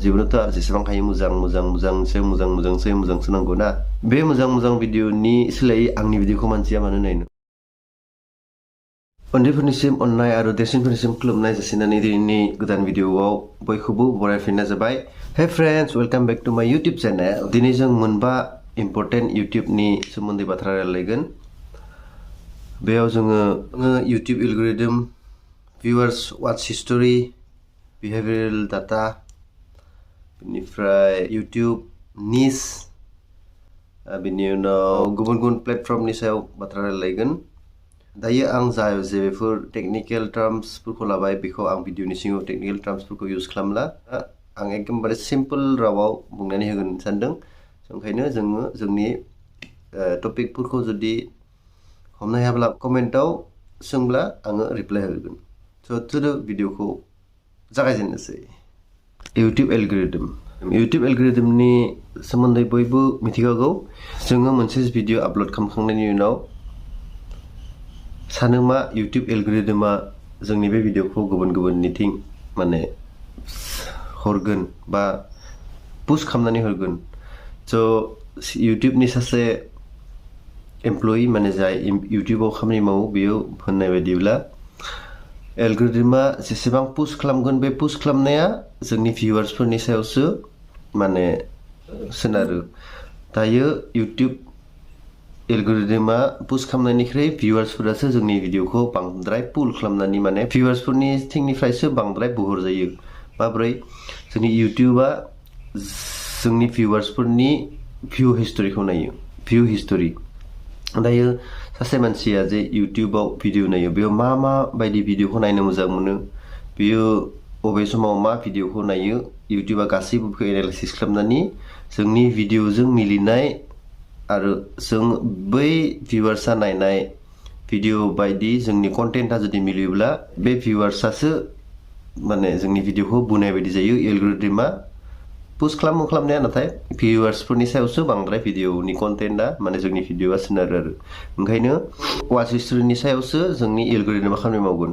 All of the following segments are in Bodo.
जिबनोथ' जेसेबां हायो मोजांसो नांगौ ना बे मोजां भिडिअनि सोलायै आंनि भिडिअखौ मानसिया मानो नायनो उन्दैफोरनिसिम अननाय आरो देरसिनफोरनिसिम खुलुमनाय जासिनानै दिनैनि गोदान भिडिअआव बयखौबो बरायफिननाय जाबाय हे फ्रेन्ड्स वेलकाम बेक टु माय यूट्यूब चैनल दिनै जों मोनबा इम्पोर्टेन्ट यूट्यूबनि सोमोन्दै बाथ्रा रायलायगोन बेयाव जोङो YouTube algorithm viewers watch history behavioral data बेनिफ्राय YouTube niche बेनि उनाव गुबुन प्लेटफर्मनि सायाव बाथ्रा रायलायगोन दायो आं जे बेफोर टेक्निकेल टार्म्सफोरखौ लाबाय बेखौ आं भिडिअनि सिङाव टेक्निकेल टार्म्सफोरखौ इउज खालामला आं एकदमबारे सिम्पल रावाव बुंनानै होगोन सानदों ओंखायनो जोङो जोंनि टपिकफोरखौ जुदि हमनो हायाब्ला कमेन्टआव सोंब्ला आङो रिप्लाय होगोन स' थुदो भिडिअखौ जागायजेननोसै यूट्यूब एल्गोरिदमनि सोमोन्दै बयबो मिथिखागौ जोङो मोनसे भिडिअ आपल'ड खालामखांनायनि उनाव सानो मा यूट्यूब एल्गोरिदमा जोंनि बे भिडिअखौ गुबुननिथिं माने हरगोन बा पुश खालामनानै हरगोन स' यूट्यूबनि सासे एमप्लयि माने जाय यूट्यूबाव खामानि मावो बेयो होननाय बायदिब्ला एल्गोरिदमा जेसेबां पुश खालामगोन बे पुश खालामनाया जोंनि भिउवार्सफोरनि सायावसो माने सोनारो दायो यूट्यूब एल्गोरिदमा पुश खालामनायनिख्रुइ भिउवार्सफोरासो जोंनि भिडिअखौ बांद्राय पुल खालामनानै माने भिउवार्सफोरनि थिंनिफ्रायसो बांद्राय बुहरजायो माब्रै जोंनि यूट्यूबा जोंनि भिउवार्सफोरनि भिउ हिस्टरिखौ नायो भिउ हिस्टरि दायो सासे मानसिया जे यूट्यूबाव भिडिअ नायो बेयाव मा बायदि भिडिअखौ नायनो मोजां मोनो बेयो बबे समाव मा भिडिअखौ नायो यूट्यूबा गासैबो एनालाइसिस खालामनानै जोंनि भिडिअजों मिलिनाय आरो जों बै भिउवार्सआ नायनाय भिडिअ बायदि जोंनि कन्टेन्टआ जुदि मिलियोब्ला बे भिउवार्सआसो माने जोंनि भिडिअखौ बुनाय बायदि जायो एल्गोरिदमा पुश खालामनाया नाथाय भिउवार्सफोरनि सायावसो बांद्राय भिडिअनि कन्टेन्टआ माने जोंनि भिडिअआ सोनारो आरो ओंखायनो वाच हिस्टरिनि सायावसो जोंनि एल्गोरिदमा खामानि मावगोन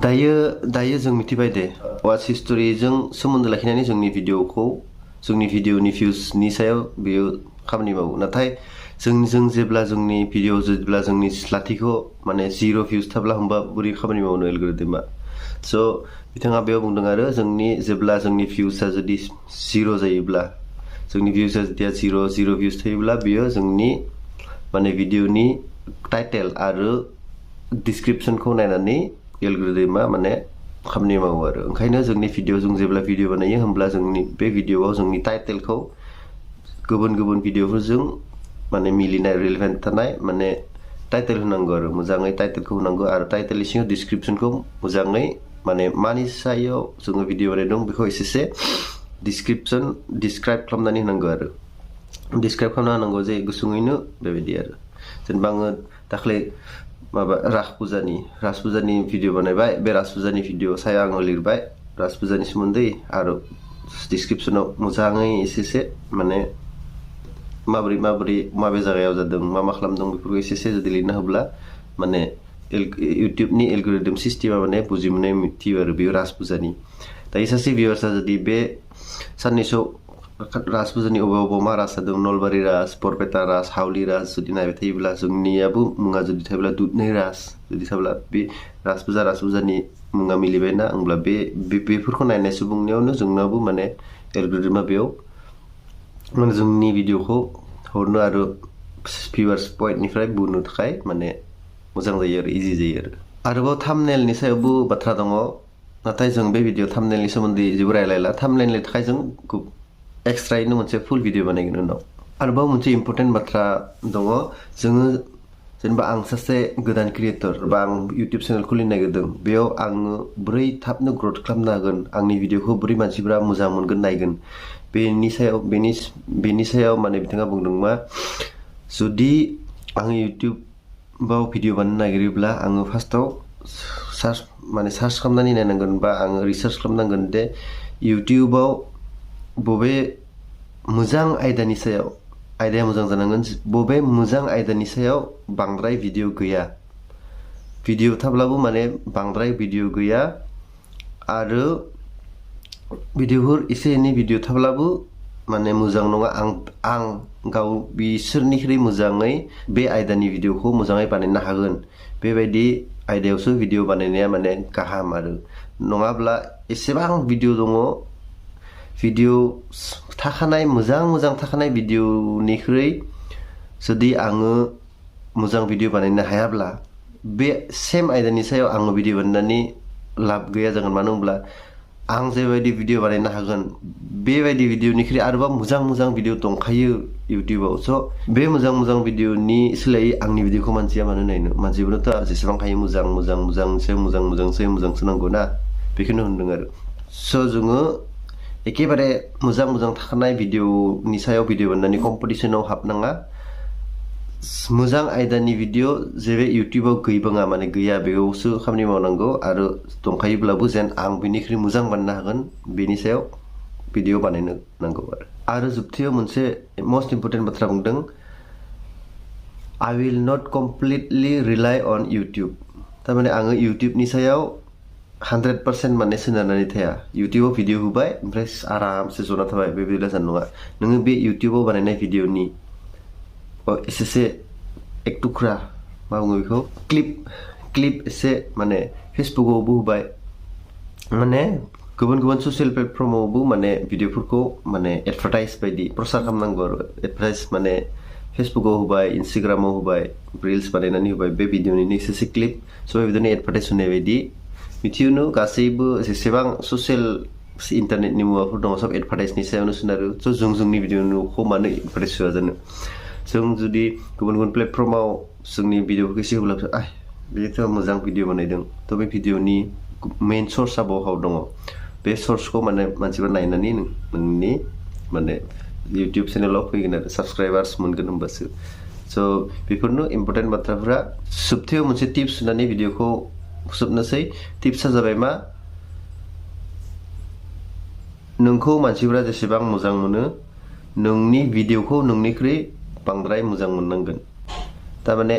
दायो जों मिथिबाय दे वाच हिस्टरिजों सोमोन्दो लाखिनानै जोंनि भिडिअनि भिउसनि सायाव बेयो खामानि मावो नाथाय जों जेब्ला जोंनि भिडिअ जेब्ला जोंनि लाथिख' माने 0 भिउस थाब्ला होमबा बोरै खामानि मावनो एल्गोरिदमा स' बिथाङा बेयाव बुंदों आरो जेब्ला जोंनि भिउसआ जुदि 0 जायोब्ला जोंनि भिउसआ जेथिया 0 भिउस थायोब्ला बेयो जोंनि माने भिडिअनि टाइटेल आरो डिसक्रिपसनखौ नायनानै एल्गोरिदमा माने खामानि मावो आरो ओंखायनो जोंनि जों जेब्ला भिडिअ बानायो होमब्ला जोंनि बे भिडिअआव जोंनि टाइटेलखौ गुबुन भिडिअफोरजों माने मिलिनाय रिलेभेन्ट थानाय माने टाइटेल होनांगौ आरो मोजाङै टाइटेलखौ होनांगौ आरो टाइटेलनि सिङाव डिसक्रिपसनखौ मोजाङै माने मानि सायाव जोङो भिडिअ बानायदों बेखौ एसे डिसक्राइब खालामनानै होनांगौ आरो डिसक्राइब खालामना होनांगौ जे गुसुङैनो बेबायदि आरो जेनेबा आङो दाख्लै राज फुजानि भिडिअ बानायबाय बे राज फुजानि भिडिअ सायाव आङो लिरबाय राज फुजानि सोमोन्दै आरो डिसक्रिपसनाव मोजाङै एसे माने माबोरै माबे जायगायाव जादों मा खालामदों बेफोरखौ एसे जुदि लिरना होब्ला माने यूट्यूबनि एल्गोरिदम सिस्टेमा माने बुजिमोननाय मिथियो आरो बेयो राज फुजानि दायो सासे भिउवार्सआ जुदि बे साननैसो राज फुजानि अबाव मा राज जादों नलबारि राज बरपेटा राज हावली राज जुदि नायबाय थायोब्ला जोंनियाबो मुङा जुदि थायोब्ला दुधनৈ राज जुदि थाब्ला बे राज फुजानि मुङा मिलिबायना होमब्ला बेफोरखौ नायनाय सुबुंनियावनो जोंनाबो माने एल्गोरिदमा बेयाव माने जोंनि भिडिअखौ हरनो आरो भिउवार्स पइन्टनिफ्राय बुनो थाखाय माने मोजां जायो आरो इजि जायो आरोबाव थाम्बनेलनि सायावबो बाथ्रा दङ नाथाय जों बे भिडिअ थाम्बनेलनि सोमोन्दै जेबो रायलायला थाम्बनेलनि थाखाय जों एक्सट्रायैनो मोनसे फुल भिडिअ बानायगोन उनाव आरोबाव मोनसे इम्पोर्टेन्ट बाथ्रा दङ जोङो जेनेबा आं सासे गोदान क्रिएटर बा आं यूट्यूब चेनेल खुलिनो नागिरदों बेयाव आङो बोरै थाबनो ग्रथ खालामनो हागोन आंनि भिडिअखौ बोरै मानसिफोरा मोजां मोनगोन नायगोन बेनि सायाव माने बिथाङा बुंदों मा जुदि आङो यूट्यूबाव भिडिअ बानायनो नागिरोब्ला आङो फार्स्टआव सार्च खालामनानै नायनांगोन बा आङो रिसार्च खालामनांगोन दे यूट्यूबाव बबे मोजां आयदाया मोजां जानांगोन बबे मोजां आयदानि सायाव बांद्राय भिडिअ गैया भिडिअ थाब्लाबो माने बांद्राय भिडिअ गैया आरो भिडिअफोर एसे एनै भिडिअ थाब्लाबो माने मोजां नङा आं गाव बिसोरनिख्रुइ मोजाङै बे आयदानि भिडिअखौ मोजाङै बानायनो हागोन बेबायदि आयदायावसो भिडिअ बानायनाया माने गाहाम आरो नङाब्ला एसेबां भिडिअ दङ भिडिअ थाखानाय मोजां थाखानाय भिडिअनिख्रुइ जुदि आङो मोजां भिडिअ बानायनो हायाब्ला बे सेम आयदानि सायाव आङो भिडिअ बानायनानै लाब गैया जागोन मानो होनब्ला आं जेबायदि भिडिअ बानायनो हागोन बेबायदि भिडिअनिख्रुइ आरोबाव मोजां भिडिअ दंखायो इउटिउबाव स' बे मोजां भिडिअनि सोलायै आंनि भिडिअखौ मानसिया मानो नायनो मानसिफोरनोथ' जेसेबां हायो मोजांसो नांगौ ना बेखौनो होनदों आरो स' जोङो एखेबारे मोजां थाखानाय भिडिअनि सायाव भिडिअ बानायनानै कम्पिटिसनाव हाबनाङा मोजां आयदानि भिडिअ जेबे इउटिउबाव गैबाङा माने गैया बेयावसो खामानि मावनांगौ आरो दंखायोब्लाबो जेन आं बेनिख्रुइ मोजां बानायनो हागोन बेनि सायाव भिडिअ बानायनो नांगौ आरो जोबथियाव मोनसे मोस्ट इम्परटेन्ट बाथ्रा बुंदों I will not completely rely on YouTube थारमाने आङो इउटिउबनि सायाव 100% माने सोनारनानै थाया इउटिउबाव भिडिअ होबाय ओमफ्राय आरामसे जना थाबाय बेबायदि जानो नङा नोङो बे इउटिउबाव बानायनाय भिडिअनि एसे एक टुक्रा मा बुङो बेखौ क्लिप एसे माने फेसबुकआवबो होबाय माने गुबुन ससियेल प्लेटफर्मावबो माने भिडिअफोरखौ माने एडभार्टाइज बायदि प्रसार खालामनांगौ आरो एडभार्टाइज माने फेसबुकआव होबाय इन्स्टाग्रामाव होबाय रिल्स बानायनानै होबाय बे भिडिअनिनो एसे क्लिप स' बेबायदिनो एडभार्टाइज होनाय बायदि मिथियोनो गासैबो जेसेबां ससियेल इन्टारनेटनि मुवाफोर दङ सब एडभार्टाइजनि सायावनो सोनारो स' जोंनि भिडिअखौ मानो एडभार्टाइज होआ जानो जों जुदि गुबुन प्लेटफर्माव जोंनि भिडिअफोरखौ एसे होब्लासो बेथ' मोजां भिडिअ बानायदों थ' बे भिडिअनि मेइन सर्सआ बहाव दङ बे सर्सखौ माने मानसिफोरा नायनानै नोंनि माने इउटिउब चेनेलाव फैगोन आरो साबस्क्राइबार्स मोनगोन होमबासो स' बेफोरनो इम्परटेन्ट बाथ्राफोरा जोबथायाव मोनसे टिप्स होनानै भिडिअखौ फोजोबनोसै टिप्सआ जाबाय मा नोंखौ मानसिफोरा जेसेबां मोजां मोनो नोंनि भिडिअखौ नोंनिख्रुइ बांद्राय मोजां मोननांगोन थारमाने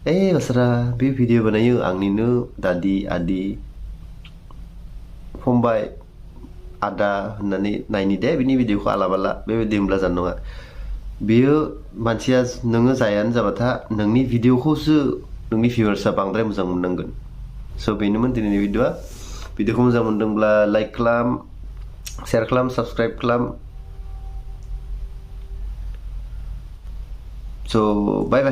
बासरा बे भिडिअ बानायो आंनिनो दादि आदि फंबाय आदा होननानै नायनि दे बिनि भिडिअखौ आलाबाला बेबायदि होनब्ला जानो नङा बेयो मानसिया नोङो जायानो जाबाथा नोंनि भिडिअखौसो नोंनि भिउवार्सआ बांद्राय मोजां मोननांगोन स' बेनोमोन दिनैनि भिडिअखौ मोजां मोनदोंब्ला लाइक खालाम शेयार खालाम साबस्क्राइब खालाम स' बाय